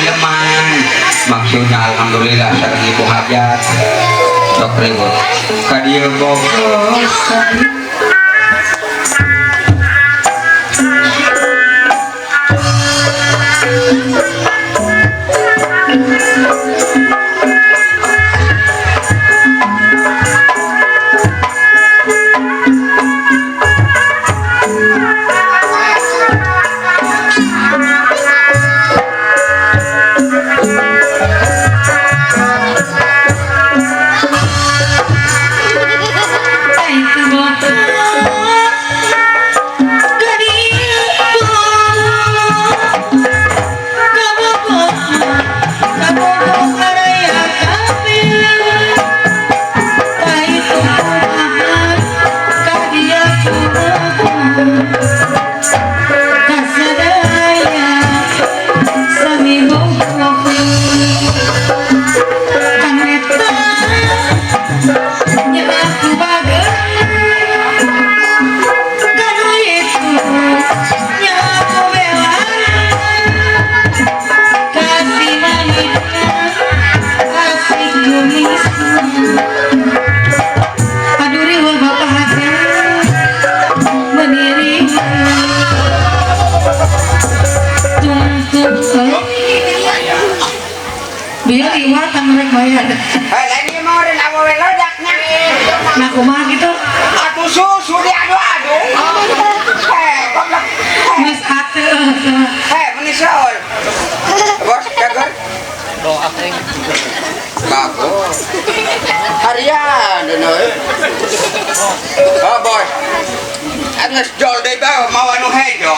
Pinjeman maksudnya alhamdulillah sareng ibu hajat sok ribut ka dieu bogoh. Nah, kumaha gitu? Atuh susu diadu-adu. Heh, goblok. Geus atuh. Heh, meni saur. Bos, jagar. Doa teh. Bagus. Harian deui. Oh, bos. Geus jol deui bae mawa nu hejo.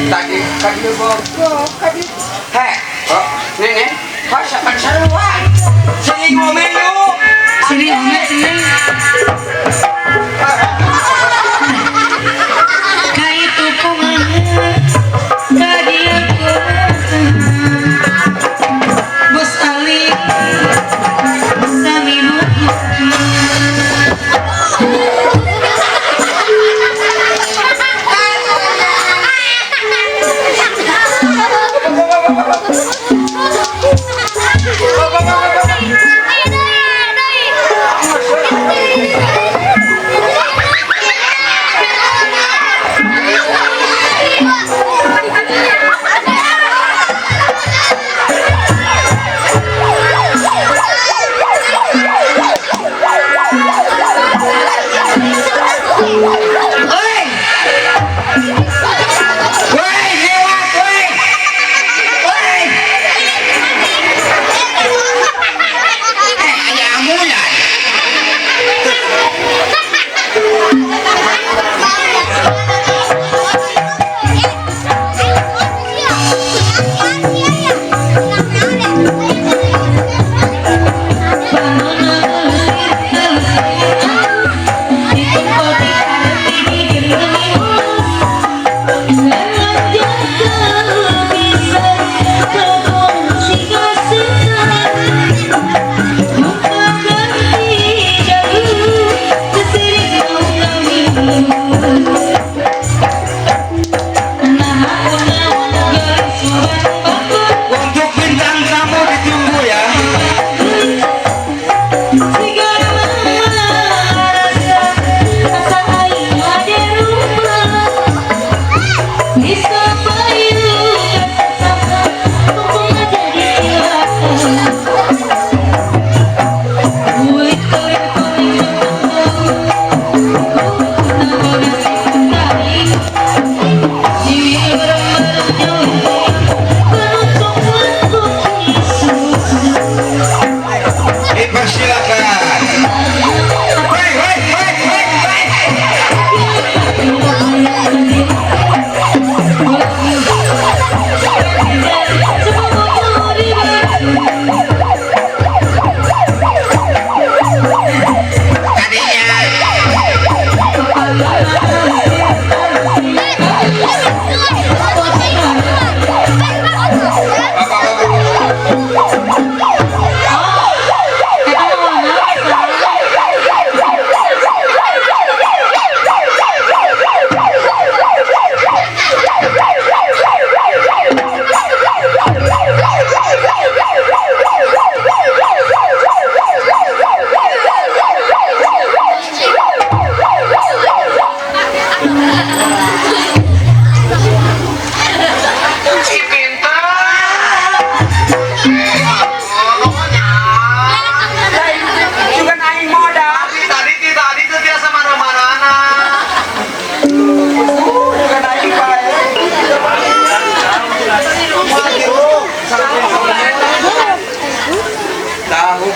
Tadi tadi goblok, tadi. Heh, oh, nenek, kasapan saruan. Sini ngomel yuk. Sini ngomel sini. Kaitu kumaha ka dieu kumaha. Bos Ali sami buku.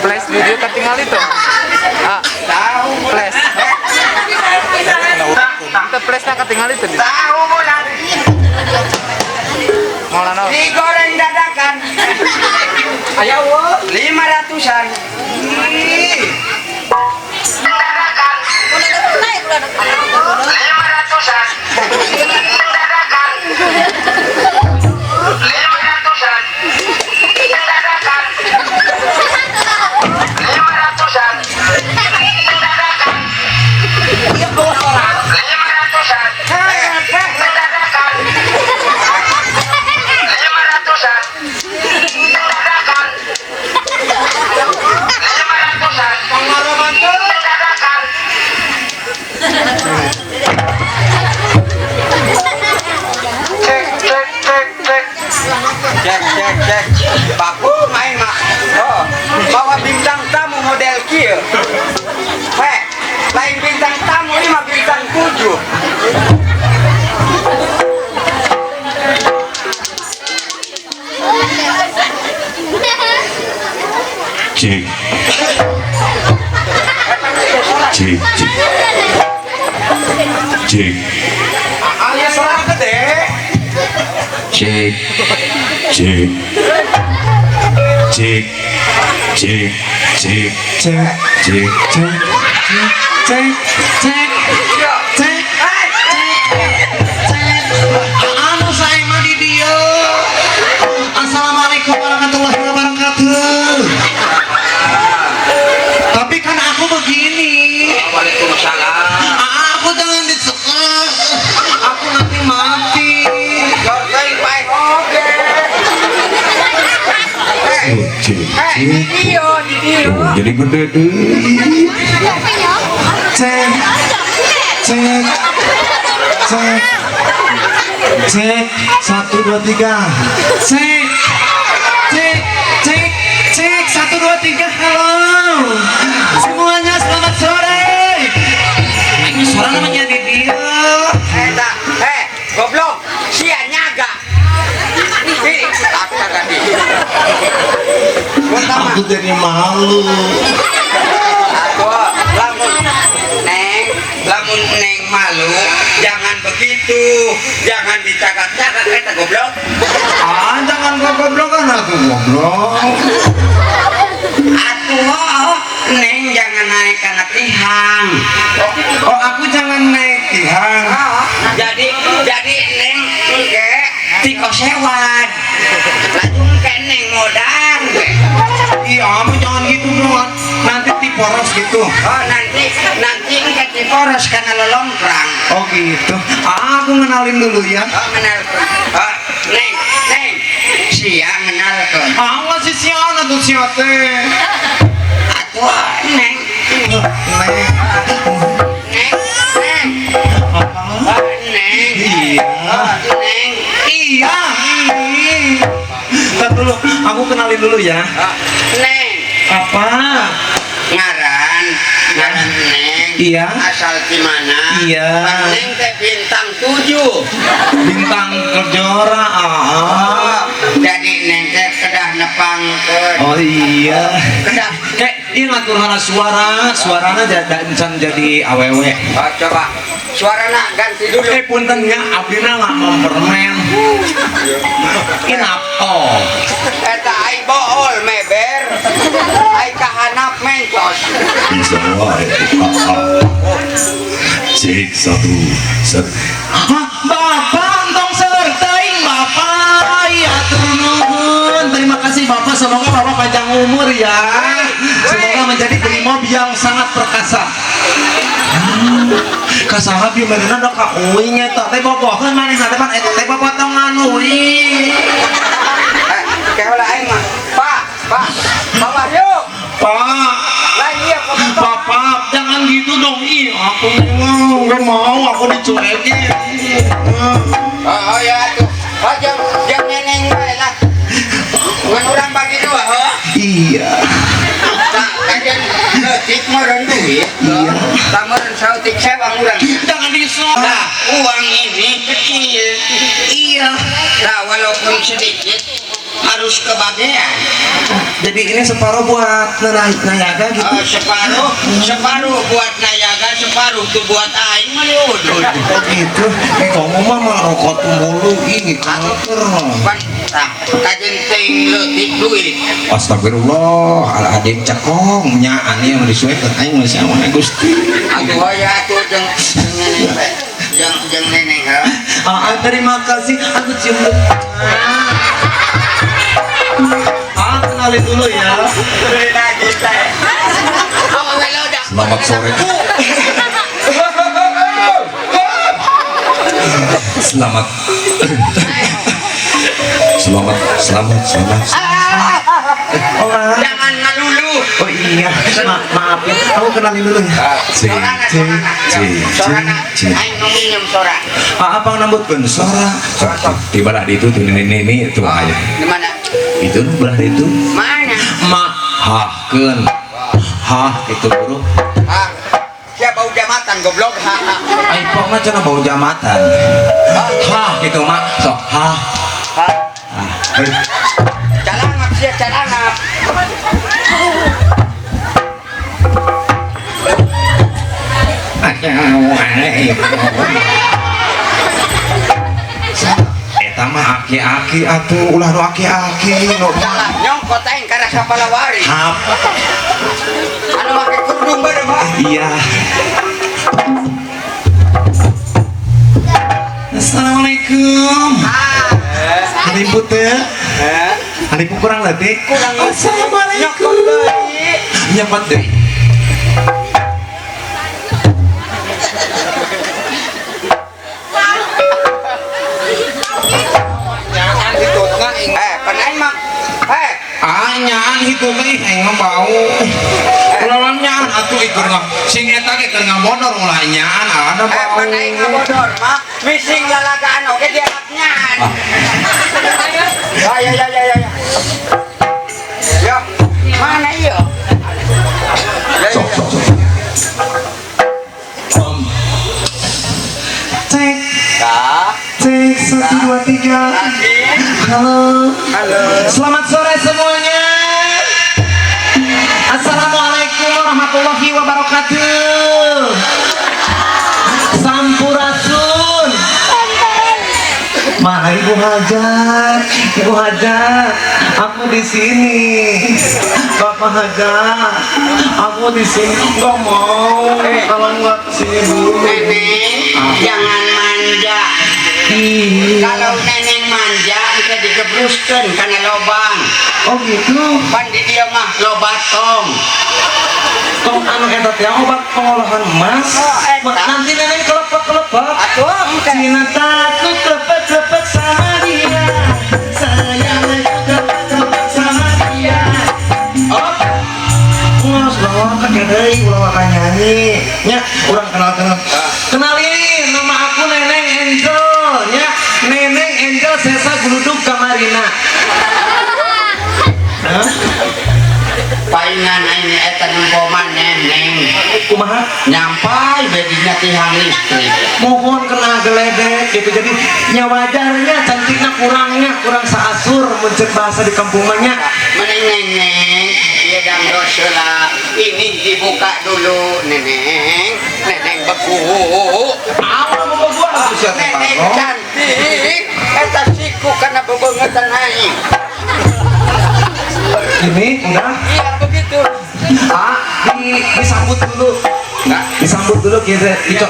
Flash video ketinggal itu. Ah, Tahu flash. Kita flashnya ketinggal itu. Tahu bulan. Mau lana. Digoreng dadakan. Ayo, 500-an. Dadakan. 500-an. Dadakan. 500-an. Dadakan. 500-an. Dadakan. 500-an. Dadakan. 500-an. Dadakan. 500-an. Dadakan. Cek cek cek cek. Cek cek cek. Baku main mah. Oh, bawa bintang tamu model kieu. Heh, lain bintang tamu ini mah bintang 7. Cek. Cek cek. Cek. Ayo serang gede. Cek. Cek. Cek. Cek. Cek. Cek. Cek. Cek. Cek, cek, cek, cek. Anu saya mah di dieu. Assalamualaikum warahmatullahi wabarakatuh. Tapi kan aku begini. Waalaikumsalam. Aku jangan disekak. Aku nanti mati. Jortai baik oke. Cek. Eh, di dieu, di dieu. Oh, jadi gede deh. Cek, cek, cek, cek, 1 2 3, cek, cek, cek, cek, 1 2 3, halo, semuanya selamat sore. Ini suara namanya di dia. Eh, tak, eh, goblok, sia nyaga. Ih, tak tadi. Pertama, Aku jadi malu. aku lamun neng malu, jangan begitu, jangan dicagak-cagak eta goblok. Ah, jangan gua goblok kan aku goblok. Atuh, oh, neng jangan naik karena tihang. Oh, aku jangan naik tihang. Oh, jadi neng engke tiko sewad. Laju engke neng modal. Iya, kamu jangan gitu dong. Nanti tiporos gitu. Oh, nanti engke tiporos karena lolongkrang. Oh gitu. Ah, aku ngenalin dulu ya. Oh, kenal. Oh, neng, neng. Sia kenal ke. Ah, nggak sih siana tuh sia teh. Atuh, neng. Neng. Neng, neng. Apa? Oh, neng. Iya. Oh, neng. Iya. Ntar dulu, aku kenalin dulu ya. Oh, neng. Apa? Ngaran, ngaran neng. Iya. Asal di mana? Iya. Neng teh bintang 7. Bintang Kejora. Ah. Oh, jadi neng teh kedah nepang ke. Oh iya. Kedah. Kayak ini ngatur suara, suaranya jadi jadi awewe. Oh, coba suarana ganti dulu. Eh punten nya abdina nggak mau permen. Inapo. Eta ai bool meber. Ai kahanap mencos. Bisa wae. Cek 1 1. Hah, Bapak entong sertain Bapak. Ya nuhun. Terima kasih Bapak, semoga Bapak panjang umur ya. Semoga menjadi brimob yang sangat perkasa. Kasaha bi meureunan da ka uing eta teh bogoheun manehna teh pan eta teh potongan uing. Eh, keula aing mah. Pak, Pak, Bapak yuk. Pak, Lain ieu potongan. Bapak, jangan gitu dong. Ih, aku nggak mau, aku dicuekin. Oh, oh ya tuh. Oh, jam jam neneng bae lah. Ngan urang bagi dua, heuh. Iya. Tak kajian leutik meureun duit. Iya. Tah meureun saeutik sewang urang. Jangan disok. Nah, uang ini kecil. Iya. Nah, walaupun sedikit harus kebagian. Jadi Jadi ini separuh buat nayaga gitu. Oh, separuh, separuh buat nayaga, separuh tuh buat aing mah liudud. Oh gitu. Kamu mah merokok mulu ini kanker. Pan tah kajen teuing leutik duit. Astagfirullahaladzim cekong nya ani yang disuekeun aing mah sama Gusti. Atuh hoya atuh jeung jeung neneng teh. Jeung jeung neneng ha. Ah, terima kasih aku cium dulu. Ah, kenalin dulu ya. Selamat sore. Selamat. Selamat, selamat, selamat. Oh, ah. Jangan ngalulu. Oh iya, maaf ya. Aku kenalin dulu ya. C, C, C, C, C. Aing nu minjem sora. Ah, apa nambutkeun sora? Di belah itu tuh ini ini itu aja. Di mana? Itu belah itu. Mana? Ma, hahkeun. Hah, itu bro. Ah. Siapa bau jamatan goblok. Ha ha. Ai pok mah cenah bau jamatan. Hah gitu mak. Sok hah. Ha. Calangap sia calangap. Eta mah aki-aki atuh ulah nu aki-aki nu Salah nyongkot aing ka rasa palawari. hap. Anu make kerudung bareng mah. Iya. Assalamualaikum. Ah. Haripu teh. Eh. Haripu kurang leutik. Kurang Assalamualaikum. Nyokot deui. Nyepet deui. Eh, pan aing mah. Eh, Ah, nyaan itu mah ih aing mah bau. Ulah nyaan atuh ih keur sing eta ge keur ngamodor ulah nyaan ada eh bau. pan aing ngabodor mah mising lalagaan oge dianggapnyaan. Ya ya ya ya ya. Ya. Mana ieu? Ya, ya, Sok, ya. sok, sok. Cek, Kak, cek 1 2 3. kasih. Halo. Halo. Selamat sore semuanya. Assalamualaikum warahmatullahi wabarakatuh. Sampurasun. Mana Ibu Hajat? Ibu Hajat, aku di sini. Bapak Hajat, aku di sini. Nggak mau kalau nggak kesini dulu. Neneng, jangan manja. Ih. Kalau neneng manja bisa digebruskeun kana lobang. Oh gitu. Pan di dieu mah loba tong. Tong anu eta teh obat pengolahan emas. Oh, eta. Nanti neneng kelepek-kelepek. Atuh engke. Cina takut klepek-klepek sama dia. Sayang klepek-klepek sama dia. Oh. Nggak ulah waka deui, ulah waka nyanyi. Nya, urang kenal-kenal. Kenalin, nama aku Neneng Angel, nya. Neneng Angel Sesa Gludug Kamarina. Hah? Paingan aing eta nempo maneh neng. Kumaha? Nyampai bedinya tihang listrik. Mohon kena geledek gitu, jadi nya wajarnya cantiknya kurangnya kurang saasur muncul bahasa di kampung mah nya. Mending neneng, ieu dangdos heula. Ini dibuka dulu neneng. Neneng beku. Apa mau gua atuh sia teh Neneng Bagong. cantik. Eta siku kana bebeungetan aing. Ini udah Iya begitu. ah disambut dulu. Nah, Disambut dulu gitu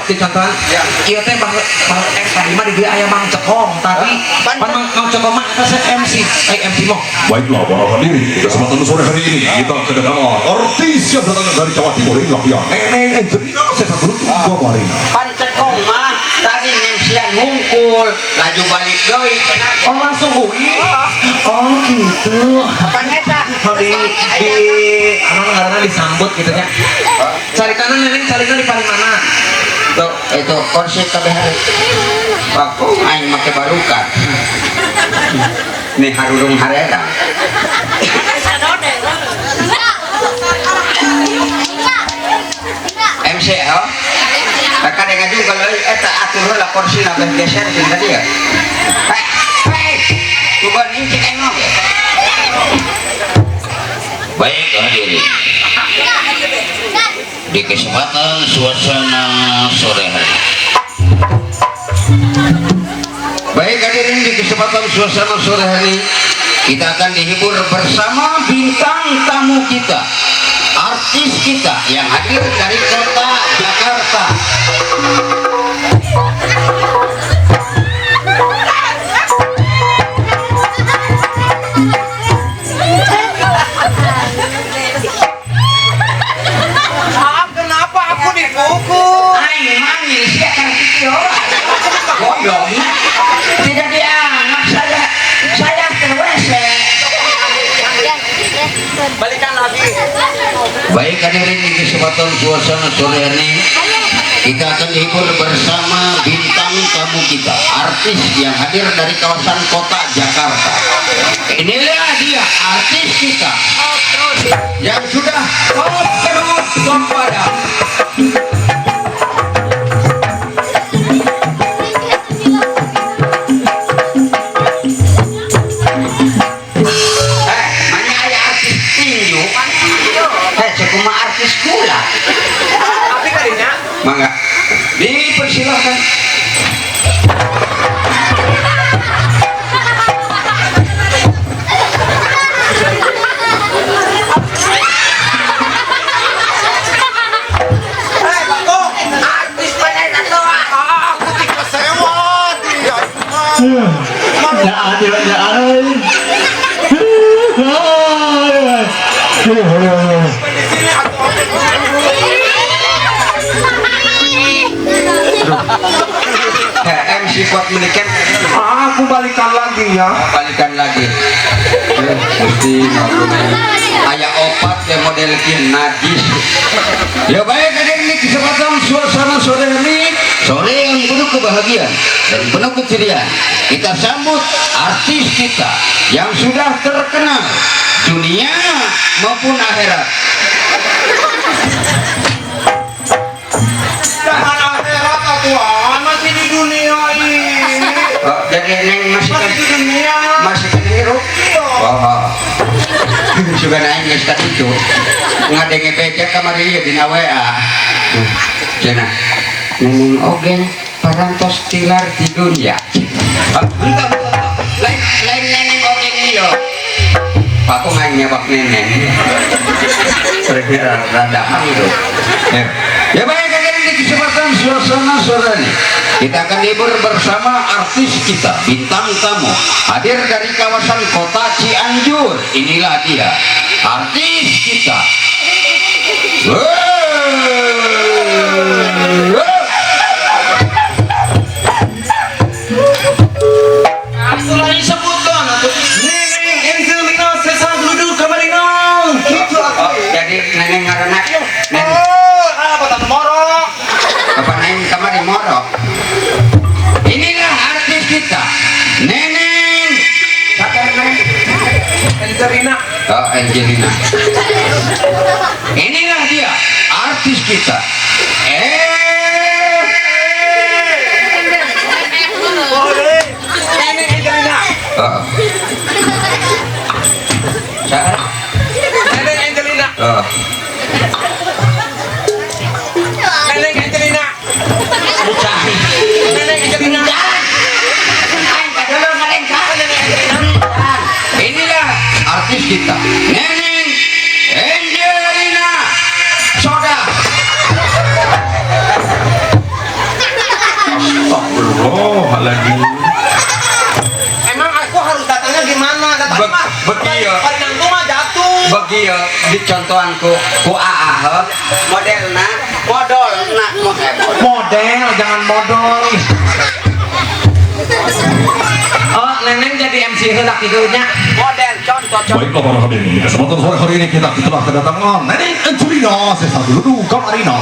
dicontohan. Ya. Ieu teh bang bang tadi mah di dieu aya Mang Cekong tadi. Pan- Pan Mang Cekong mah eta saya MC. Eh MC mah. Baiklah para hadirin, di kesempatan sore hari ini kita kedatangan artis yang datang dari Jawa Timur ini ya Neneng Angelina Sesa Gludug Kamarina. Pan Cekong mah tadi ngemsian hungkul, laju balik deui kenapa? Oh langsung UI. Oh gitu. Pan eta. Oh, di anu ngaranna disambut gitu nya. Caritana neneng caritana di paling mana? Tuh, itu kursi kabeh hari. Aku aing make barukan. Nih harurung harera. MC ho. Kadang juga kalau eta atur heula kursina beh geser sih tadi ya. Hei, hei. Coba nih cek aing oge. Di kesempatan suasana sore hari. Baik hadirin, di kesempatan suasana sore hari kita akan dihibur bersama bintang tamu kita, artis kita yang hadir dari kota Jakarta. Kenapa aku dipukul? Aing manggil sia kan kieu. Goblok. Tidak dianggap saya. Saya ke WC. Balikan lagi. Baik hadirin, di kesempatan suasana sore hari kita akan dihibur bersama bintang tamu kita, artis yang hadir dari kawasan kota Jakarta. Inilah dia artis kita yang sudah top terus top pada. Mana aya artis tinju? Cekuma artis gula. Tapi kadinya Mangga, dipersilahkan. Artis mana atuh? Aku tiga sewa. Ya adil ya adil. Di sini atuh. MC kuat menikan. Aku balikan lagi ya. Balikan lagi. Mesti aya opat yang model kieu najis. Ya baik hadirin, di kesempatan suasana sore ini, sore yang penuh kebahagiaan dan penuh keceriaan, kita sambut artis kita yang sudah terkenal dunia maupun akhirat. Jangan akhirat atuh, masih di dunia ini. Oh, jadi neng masih kan Masih di dunia. Masih kan hirup. Oh. Juga naik geus ka ditu. Ngadenge beja kamari ieu dina WA. Cenah. Neneng ogeng parantos tilar di dunia. Entah, lain lain neneng ogeng ieu. Pak aku nggak nyebak neneng. Rada hirup. Ya. Ya baik hadirin, di kesempatan suasana sore ini kita akan libur bersama artis kita, bintang tamu hadir dari kawasan kota Cianjur. Inilah dia artis kita. Aku lagi sebutkan atuh. Neneng Angelina Sesa Gludu Kamarina. Gitu Oh, jadi neneng ngaranna neneng Oh, apa tan moro? apa neng kamari moro. Inilah artis kita, Neneng. Siapa neneng? Angelina. Oh, Angelina. Inilah dia artis kita. Boleh. Neneng Angelina. Oh. Siapa? Neneng Angelina. Oh. Neneng Angelina. Cari. Neneng Angelina. Inilah artis kita, Neneng Angelina Soda. Astagfirullahaladzim. Emang aku harus datangnya gimana? Datang mah. Begieu. Paling nangtung mah jatuh. Begieu dicontohan ku ku AA heuh. Modelna modolna Model jangan modal. Oh, Neneng jadi MC heula kitu nya. Model contoh contoh. Baiklah para hadirin, di kesempatan sore hari ini kita telah kedatangan Neneng Angelina Sesa Gludu Kamarina.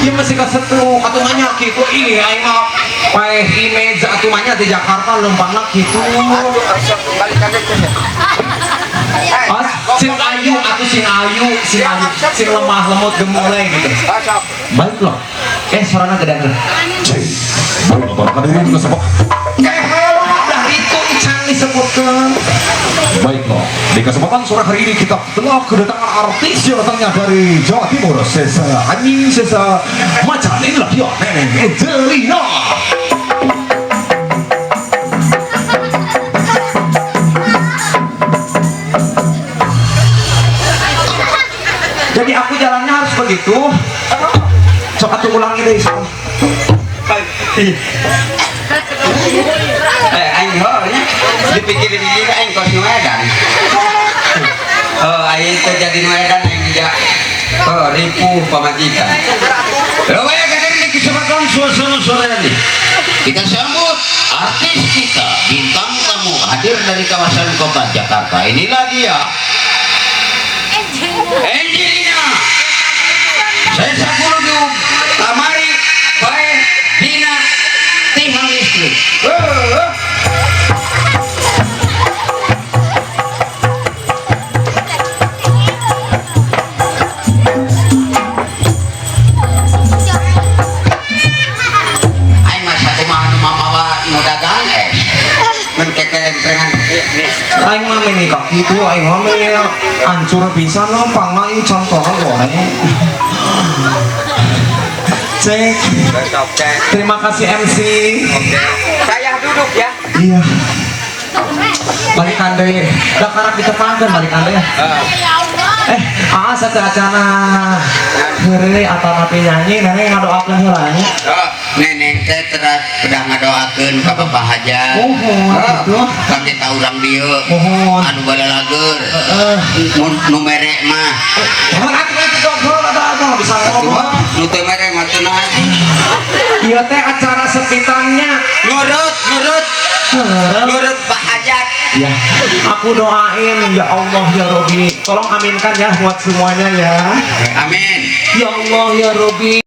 Dia masih kesetu katungannya gitu ih aing mah paeh image atumannya di Jakarta lempangna gitu. Aduh, sok balikan deui teh. Ah, sing ayu atuh sing ayu, sing ayu, sing lemah lemut gemulai gitu. Sok. Baiklah. Suaranya gede tuh. Cek. Baiklah para hadirin kesempatan. Dah itu can disebutkan. Baiklah, di kesempatan sore hari ini kita telah kedatangan artis yang datangnya dari Jawa Timur, Sesa Anjing, Sesa Macan. Inilah dia, Neneng Angelina. Jadi aku jalannya harus begitu. Sok atuh ulangi deui sok. Aing heuh nya. Dipikir-pikir aing kos nu edan. Aing teh jadi nu edan aing juga. Ripuh pamajikan. Banyak hadirin di kesempatan suasana sore ini. Kita sambut artis kita, bintang tamu hadir dari kawasan kota Jakarta. Inilah dia, Angelina. Saya sakurudu Kamari bae dina tihang listrik. Aing mah sakumaha nu mamawa nu dagang es. Mun kekemprengan. Aing mah meni kaki itu, aing mah meni hancur pisan lo, pangma ieu contohna goreng. Cek, Besok cek. terima kasih MC. Oke. Saya duduk ya. Iya. Balikan deui. Da karak ditepangkeun balikan deui. Aa sateuacana heureuy atanapi nyanyi, neneng ngadoakeun heula nya. Oh, neneng teh teras udah ngadoakeun ka Bapak Hajat. Mohon gitu. Ka kita urang dieu. Mohon. Anu balalager. Heeh. Mun nu mere mah. Mohon atuh atuh goblok atuh bisa ngomong. Nu teu mere mah teu naon. Ieu teh acara sepitannya. Nurut, nurut, Heureuy. nurut Pak Hajat. Ya, aku doain ya Allah ya Robi. Tolong aminkan ya buat semuanya ya. Amin. Ya Allah ya Robi.